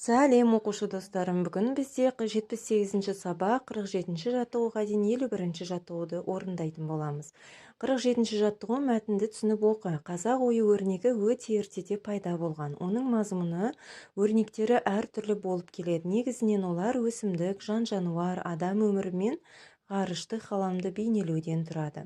Сәлем, оқушы достарым! Бүгін бізде 78-ші сабақ, 47-ші жаттығуға дейін 51-ші жаттығуды орындайтын боламыз. 47-ші жаттығу: мәтінді түсініп оқы. Қазақ ою өрнегі өте ертеде пайда болған. Оның мазмұны, өрнектері әртүрлі болып келеді. Негізінен олар өсімдік, жан-жануар, адам өмірі мен ғарыштық ғаламды бейнелеуден тұрады.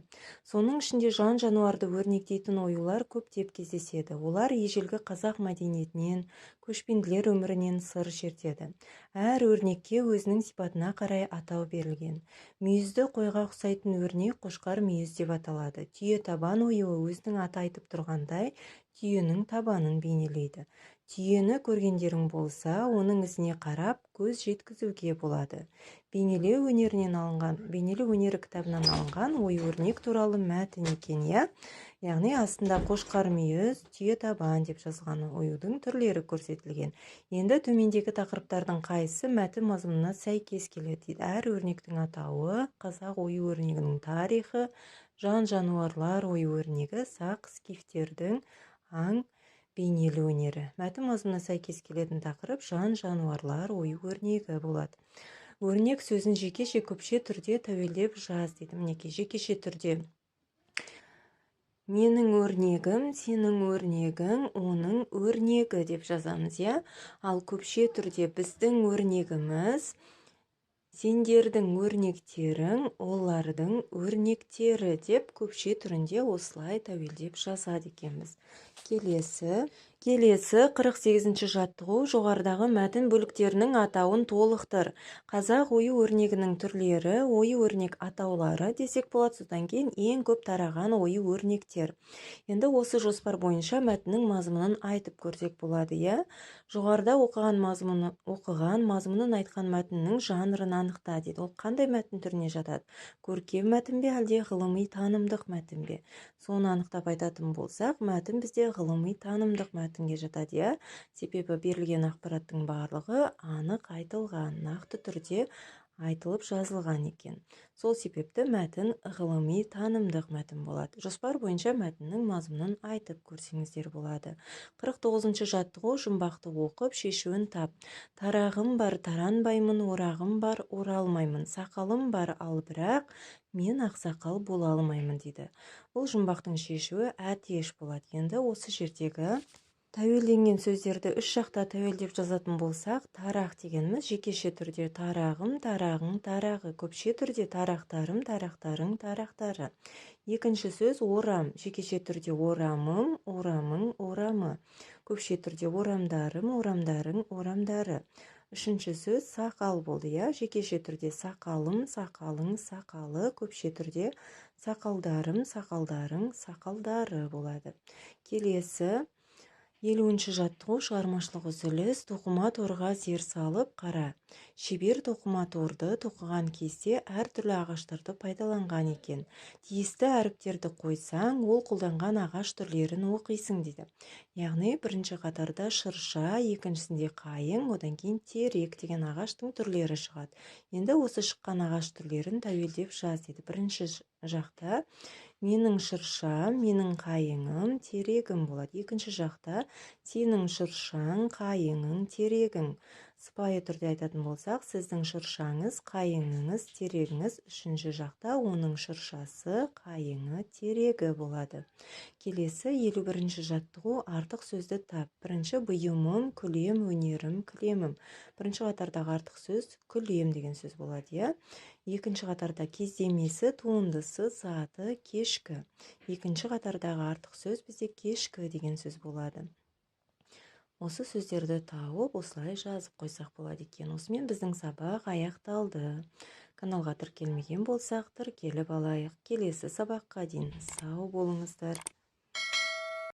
Соның ішінде жан-жануарды өрнектейтін оюлар көптеп кездеседі. Олар ежелгі қазақ мәдениетінен, көшпенділер өмірінен сыр шертеді. Әр өрнекке өзінің сипатына қарай атау берілген. Мүйізді қойға ұқсайтын өрнек қошқар мүйіз деп аталады. Түйе табан оюы өзінің аты айтып тұрғандай, түйенің табанын бейнелейді. Түйені көргендерің болса, оның ізіне қарап көз жеткізуге болады. Бейнелеу өнерінен алынған, «Бейнелеу өнері» кітабынан алынған ою өрнек туралы мәтін екен, иә. Яғни астында қошқар мүйіз, түйе табан деп жазылған оюдың түрлері көрсетілген. Енді төмендегі тақырыптардың қайсысы мәтін мазмұнына сәйкес келеді дейді. Әр өрнектің атауы, қазақ ою өрнегінің тарихы, жан жануарлар ою өрнегі, сақ скифтердің аң бейнелеу өнері. Мәтін мазмұнына сәйкес келетін тақырып жан жануарлар ою өрнегі болады. Өрнек сөзін жекеше, көпше түрде тәуелдеп жаз дейді. Мінекей, жекеше түрде: менің өрнегім, сенің өрнегің, оның өрнегі деп жазамыз, иә. Ал көпше түрде: біздің өрнегіміз, сендердің өрнектерің, олардың өрнектері деп көпше түрінде осылай тәуелдеп жазады екенбіз. Келесі 48 жаттығу: жоғарыдағы мәтін бөліктерінің атауын толықтыр. Қазақ ою өрнегінің түрлері, ою өрнек атаулары десек болады. Содан кейін ең көп тараған ою өрнектер. Енді осы жоспар бойынша мәтіннің мазмұнын айтып көрсек болады, иә. Жоғарыда оқыған, мазмұнын айтқан мәтіннің жанрын анықта дейді. Ол қандай мәтін түріне жатады? Көркем мәтін бе, әлде ғылыми танымдық мәтін бе? Соны анықтап айтатын болсақ, мәтін бізде ғылыми танымдық мәтінге жатады, иә. Себебі берілген ақпараттың барлығы анық айтылған, нақты түрде айтылып жазылған екен. Сол себепті мәтін ғылыми танымдық мәтін болады. Жоспар бойынша мәтіннің мазмұнын айтып көрсеңіздер болады. 49 жаттығу: жұмбақты оқып, шешуін тап. Тарағым бар, таранбаймын, орағым бар, оралмаймын, сақалым бар, ал бірақ мен ақсақал бола алмаймын дейді. Бұл жұмбақтың шешуі әтеш болады. Енді осы жердегі тәуелденген сөздерді үш жақта тәуелдеп жазатын болсақ, тарақ дегеніміз жекеше түрде тарағым, тарағың, тарағы, көпше түрде тарақтарым, тарақтарың, тарақтары. Екінші сөз орам: жекеше түрде орамым, орамың, орамы, көпше түрде орамдарым, орамдарың, орамдары. Үшінші сөз сақал болды, иә. Жекеше түрде сақалым, сақалың, сақалы, көпше түрде сақалдарым, сақалдарың, сақалдары болады. Келесі 50-ші жаттығу: шығармашылық үзіліс. Тоқыма торға зер салып қара. Шебер тоқыма торды тоқыған кезде әртүрлі ағаштарды пайдаланған екен. Тиісті әріптерді қойсаң, ол қолданған ағаш түрлерін оқисың дейді. Яғни бірінші қатарда шырша, екіншісінде қайың, одан кейін терек деген ағаштың түрлері шығады. Енді осы шыққан ағаш түрлерін тәуелдеп жаз дейді. Бірінші жақта менің шыршам, менің қайыңым, терегім болады. Екінші жақта сенің шыршаң, қайыңың, терегің. Сыпайы түрде айтатын болсақ, сіздің шыршаңыз, қайыңыңыз, терегіңіз. Үшінші жақта оның шыршасы, қайыңы, терегі болады. Келесі 51-ші жаттығу: артық сөзді тап. Бірінші: бұйымым, күлем, өнерім, кілемім. Бірінші қатардағы артық сөз күлем деген сөз болады, иә. Екінші қатарда кездемесі, туындысы, заты, кешкі. Екінші қатардағы артық сөз бізде кешкі деген сөз болады. Осы сөздерді тауып, осылай жазып қойсақ болады екен. Осымен біздің сабақ аяқталды. Каналға тіркелмеген болсақ, тіркеліп алайық. Келесі сабаққа дейін сау болыңыздар.